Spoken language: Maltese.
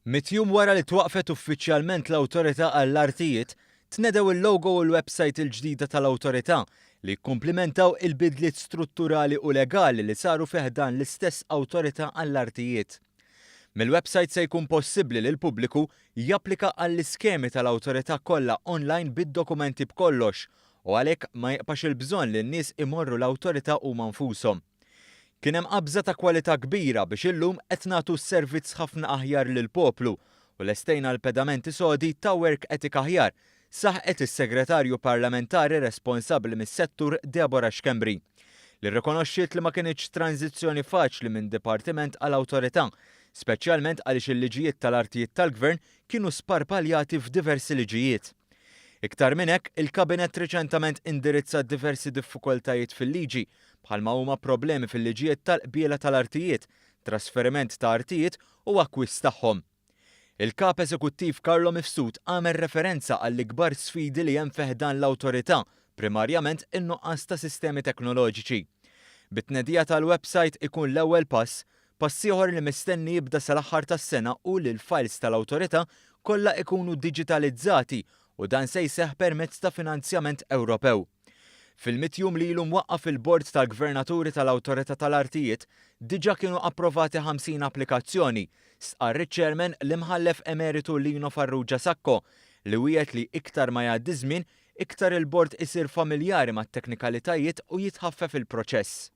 Mitt jum wara li twaqqfet uffiċjalment l-Awtorità għall-Artijiet, tnedew il-logo u l-website il-ġdida tal-Awtorità li jikkumplimentaw il-bidliet strutturali u legali li saru fi ħdan l-istess Awtorità għall-Artijiet. Mill-website se jkun possibbli li l-pubbliku japplika għall-iskemi tal-Awtorità kollha online bid-dokumenti b'kollox u għalhekk ma jibqax il-bżonn li n-nies imorru l-Awtorità huma nfushom. Kien hemm qabża ta' kwalità kbira biex illum qed nagħtu servizz ħafna aħjar lill-poplu u lestejna l-pedamenti sodi ta' work ethic aħjar, saħqet is-Segretarju Parlamentari responsabbli mis-settur Deborah Schembri, li rrikonoxxiet li ma kinitx tranżizzjoni faċli minn dipartiment għal awtorità, speċjalment għaliex il-liġijiet tal-artijiet tal-Gvern kienu sparpaljati f'diversi liġijiet. Iktar minn hekk, il-Kabinett riċentament indirizza diversi diffikultajiet fil-liġi, bħalma huma problemi fil-liġijiet tal-qbiela tal-artijiet, trasferiment ta' artijiet u akkwist tagħhom. Il-Kap Eżekuttiv Carlo Mifsud għamel referenza għall-ikbar sfidi li hemm fi ħdan l-awtorità, primarjament in-nuqqas ta' sistemi teknoloġiċi. Bit-tnedija tal-website ikun l-ewwel pass, pass ieħor li mistenni jibda sal-aħħar tas-sena hu li l-files tal-awtorità kollha ikunu diġitalizzati u dan se jseħħ permezz ta' finanzjament Ewropew. Fil-mitt jum li ilu mwaqqaf il-Bord tal-Gvernaturi tal-Awtorità tal-Artijiet, diġà kienu approvati 50 applikazzjoni, stqarr iċ-Chairman l-Imħallef Emeritu Lino Farrugia Sacco, li wiegħed li iktar ma jgħaddi żmien, iktar il-bord isir familjari mat-teknikalitajiet u jitħaffef il-proċess.